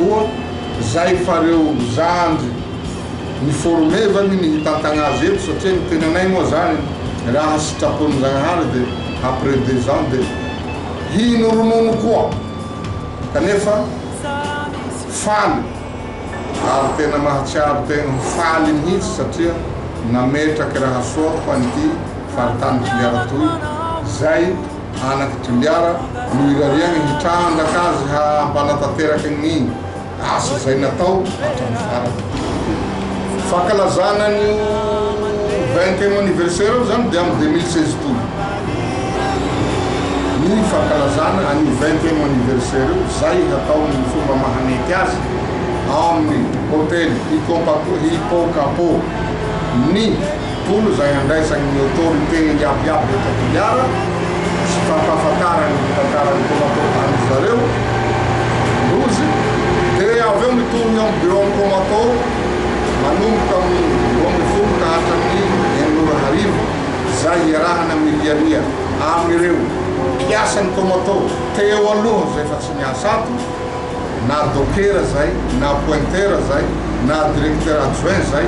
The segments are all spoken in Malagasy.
koa zay fa reo zandry ni-formevany ny hitantagna azy eto, satria ny tenanay moa zany, raha sitrapon'ny Zagnahary, de après 2 ans de hino ronono koa. Kanefa faly ary tena mahatsiaro tena ho faly mihitsy, satria nametraky raha soa ho an'ity faritany Toliara toy zay. Anaky Toliara no irariagny hitrandraka azy hampanatanteraka ny asa zay natao hatramy farany. Fankalazana ny 20e anniversaire io zany de amy 2016 toy ny fankalazana an'io 20e anniversaire io, zay hatao ny fomba mahamety azy amin'ny hôtel Hippocapo ny polo, zay andraisany ny autorité iabiaby eto Toliara sy fampahafantarany ny tantarany Comato any zareo rozy. De avy eo mitohy amy bureau ny Comato manomboka amin'ny 12 ka hatramin'ny 6 ora hariva, zay iarahana miliaria amireo mpiasany Comato teo aloha zay fa tsy miasa ato, na docker zay, na pointeur zay, na directeur adjoint zay,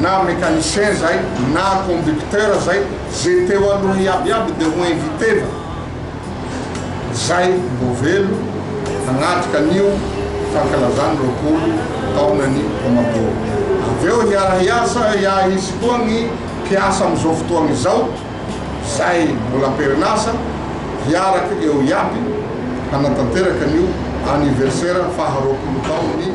na mécanicien zay, na conducteur zay, zay teo aloha iabiaby de ho inviteva zay mbo velo hagnatrika an'io fankalazany 20 taonany Comato. Avy eo hiara-hiasa ia hisy koa ny mpiasa am'izao fotoagna izao zay mbola am-perinasa hiaraky eo iaby hanatanteraka an'io anniversaire faha 20 taonany.